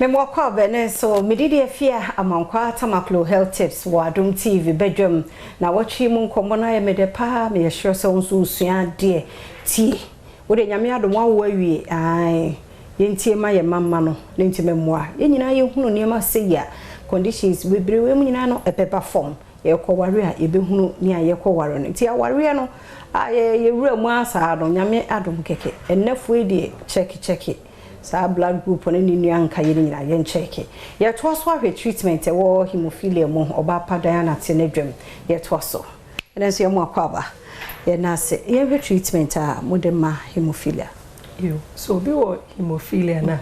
Mema wo akwaaba ne nso medidi afia Amankwa Tamaklo. Health Tips wɔ Adom TV badwam na wɔtwe mu nkɔmmɔ no ayɛ mede paa. Meyɛ sure sɛ wo nso wosua adeɛ. Tie, wode Nyame adom awo awie ae, yɛntie ma yɛ mama no ne nti mɛmmoa yɛn nyinaa yɛhunu nneɛma sɛ yi a conditions bebree wɔ mu nyinaa no ɛbɛba fam. Yɛkɔ ware a, yɛbɛhunu ne a yɛkɔ ware no. Nti awareɛ no a yɛwura mu asaa no, Nyame adom kɛkɛ. Ɛnnɛfoɔ yi deɛ, kyɛke kyɛke saa blood group no ne nua nka yɛ no nyinaa yɛnkyɛke. Yɛtoa so ahwɛ treatment ɛwɔ hemophilia mu. Ɔbaa pa Diana te ne dwam. Yɛtoa so. Ɛnɛ nso yɛmo akɔ aba, yɛna ase yɛhwɛ treatment a mode ma hemophilia. Yo, so obi wɔ hemophilia na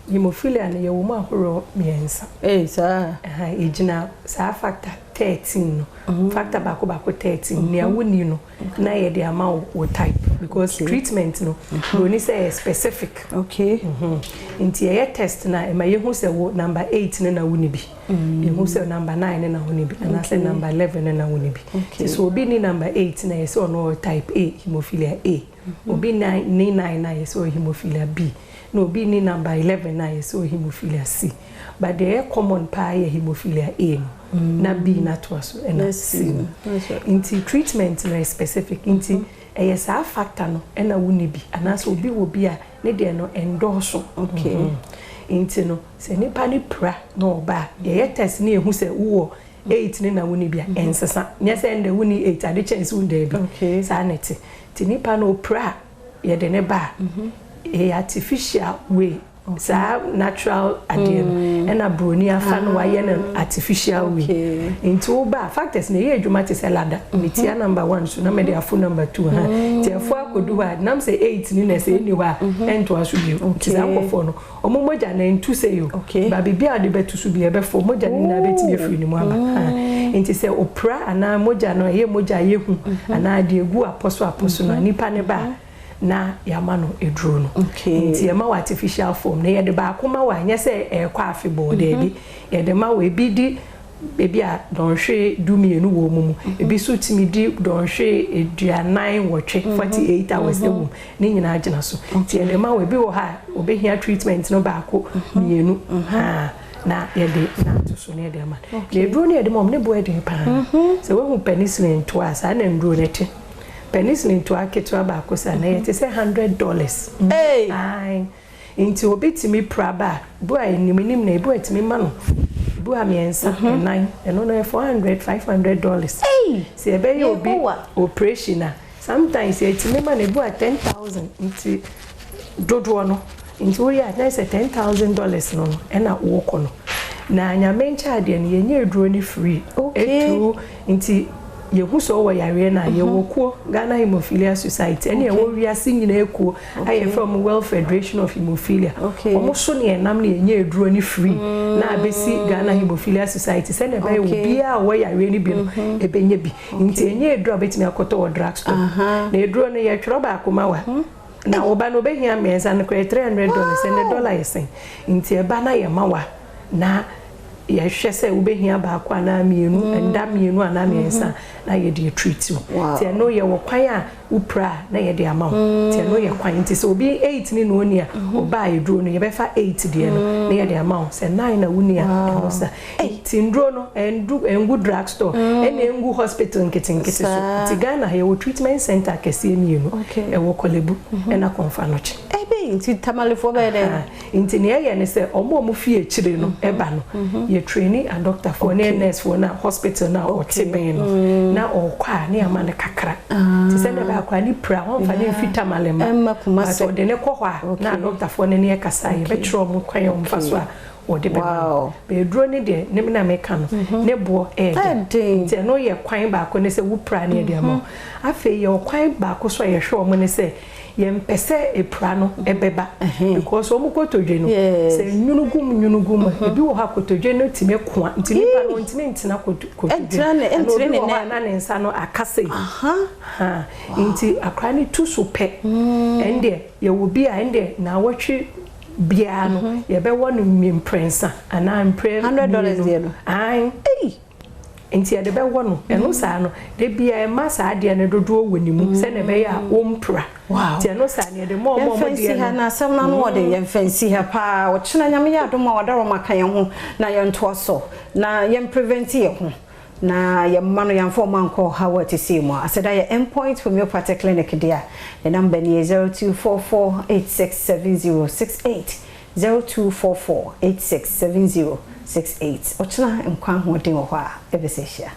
hemophilia no, yɛwɔ mu ahorow mmiɛnsa. Ee, saa. Ɛha ɛgyina saa factor 13 no, factor baako baako 13 nea wonni no na yɛde ama wo type, because treatment no, broni sɛ ɛyɛ specific. Nti yɛyɛ test na ɛma yɛhu sɛ wo number 8 no na wonni bi, yɛhu sɛ number 9 no na wonni bi, anaasɛ number 11 no na wonni bi. Nti sɛ obi ni number 8 na yɛsɛ ɔno ɔwɔ type A, hemophilia A. Obi ni 9 na yɛsɛ ɔwɔ hemophilia B, na obi ni number 11 na yɛsɛ ɔwɔ hemophilia C. But deɛ ɛyɛ common paa yɛ hemophilia A no na B na toa so ɛna C no. Nti treatment no yɛ specific. Nti ɛyɛ saa factor no ɛna wonni bi, anaasɛ obi wɔ bi a ne deɛ no ɛndɔɔso. Nti no sɛ nipa ne pira na ɔba a, yɛyɛ test ne yɛhu sɛ wowɔ 8 ne na wonni bi a, ɛnsesa. Nyɛ sɛ ndɛ wonni 8, ade kyɛn sɛ wonda bi. Saa na ɛte. Nti nipa no opira a, yɛde ne ba a, ɛyɛ artificial way. Saa natural adeɛ no ɛna broni afa no wayɛ no artificial way. Nti woba a, factors na ɛyɛ adwuma te sɛ ladder. Metia number one so na mede afo number two ha, nti ɛfo akɔdu hɔ a, nam sɛ eight ni na sɛ ɛni hɔ a, ɛntoa so bio. Nti saa nkɔfoɔ no, ɔmo mogya na ntu sɛ yi o ba biribi a wɔde bɛto so bi ɛbɛfo mogya no nyinaa bɛtumi afiri ne mu aba. Nti sɛ opira anaa mogya no ɛyɛ mogya a yɛhu anaa deɛ egu apɔ so apɔ so no a, nipa ne ba a, na yɛama no eduro no. Nti yɛma wɔ artificial form na yɛde baako ma wɔ a, nyɛ sɛ ɛrekɔ afebɔɔ, daabi. Yɛde ma wɔ, ebi di ebi a dɔnhwere 12 wɔ mu, ebi nso tumi di dɔnhwere 48, 48 hours ɛwɔ mu. Ne nyinaa gyina so. Nti yɛde ma wɔ, ebi wɔ hɔ a obɛhia treatment no baako mmienu ha na yɛde na ato so na yɛde ama no. Na eduro no yɛde ma ɔmo ne bo ɛden paa. Sɛ wohu penicillin to a, saa na nduro no te. Penicillin to aketewa baako sa na yɛte sɛ $100. Hey. Nti obi tumi pra ba a, bu a enim enim na ebu a etumi ma no bu a mmiɛnsa ɛnan, ɛno no yɛ 400, $500. Sɛ yɛbɛyɛ obi Yehowa. operation a, sometimes yɛtumi ma no ebu a 10,000. Nti dodoɔ no nti woyɛ a, na sɛ $10,000 no ɛna wɔkɔ no. Na Nyame nkyɛn adeɛ no, yɛnyɛ aduro no free. Eturu nti yɛhu sɛ ɔwɔ yareɛ no a, yɛwɔ kuo, Ghana Hemophilia Society, ɛne ɛwɔ wiase nyinaa kuo a yɛfrɛ ɔmo World Federation of Hemophilia. Ɔmo so ne yɛnam ne yɛnyɛ aduro no free na abɛsi Ghana Hemophilia Society sɛnea ɛbɛyɛ obiara a ɔwɔ yareɛ no bi no ɛbɛnya bi. Nti ɛnyɛ aduro a wobɛtumi akɔtɔ wɔ drug store. Na aduro no, yɛtwerɛ baako ma wa na ɔba no obɛhia mmiɛnsa no koraa, $300. Ɛnɛ dollar yɛ sɛn? Nti ɛba na yɛma wa na yɛhwɛ sɛ wobɛhia baako anaa mmienu, nda mmienu anaa mmiɛnsa na yɛde atreat wo. Nti ɛno yɛwɔ kwan a wopira a na yɛde ama wo. Nti ɛno yɛ kwan. Nti sɛ obi 8 ne na ɔni a, ɔbaa eduro no, yɛbɛfa 8 deɛ no na yɛde ama wo. Sɛ 9 na woni a, ɛno sa. Nti nduro no ɛndu, ɛngu drug store ɛna ɛngu hospital nketenkete so. Nti Ghana ha yɛwɔ treatment center kɛseɛ mmienu. Ɛwɔ Korle Bu ɛna Kɔmfo Anokye. Ebe nti Tamalefoɔ bɛyɛ dɛ? Nti nea ɛyɛ ne sɛ ɔmo a ɔmo fi akyire no ɛba no, yɛ traini adɔktafoɔ ne nursefoɔ na hospital na ɔte bɛn no na ɔkɔ a, ne ama no kakra te sɛ ne baako a ne pira wɔmfa ne mfi Tamale ma Ɛmma Kumase. But ɔde ne kɔ hɔ a, na adɔktafoɔ no ne ɛkasa, yɛbɛkyerɛ ɔmo kwan a ɔmfa so a wɔde bɛma no. Bɛɛduro ne deɛ ne na meka no, ne boɔ ɛɛden. Ɛden. Nti ɛno yɛ kwan baako ne sɛ wopira ne yɛde ama wo. Afei yɛwɔ kwan baako so a yɛhwɛ ɔmo ne sɛ yɛmpɛ sɛ epira no ɛbɛba, because ɔmo kotodwe no sɛ nwunu gum nwunu gum a, ebi wɔ hɔ a kotodwe no tumi koa, nti nipa no ntumi ntena kotodwe. Ɛntena ne- Ɛna ɛntene obi ne wɔ hɔ a nan. na ne nsa no akasa yi ha. Nti akwaraa no tu so pɛ, ɛndeɛ yɛwɔ bi a ɛndeɛ naawɔtwe biara no yɛbɛwɔ no mprɛnsa anaa mprɛ $100 mmienu. Deɛ no. Ae. Ei. Nti yɛde bɛwɔ no. Ɛno saa no, da biara ɛma saa adeɛ no dodoɔ wɔ ne mu sɛdeɛ ɛbɛyɛ a ɔmpira. Nti ɛno saa no yɛde ma wɔn a Yɛmfa wɔn nsi deɛ ha no. na asɛm no ano wɔ den. Yɛmfa nsi ha paa. Ɔkyena Nyame yɛ adom a Ɔdaroma ka yɛn ho na yɛntoa so na yɛn prevent yɛn ho na yɛn mma no yɛamfa wɔn ankɔ ɔhaw a ɛte sei mu a. Aseda yɛ Endpoint Homeopathic Clinic dea. Ne number nie 0244867068, 0244867068. Ɔkyena nkwa ahoɔden wɔ hɔ a yɛbɛsan ahyia.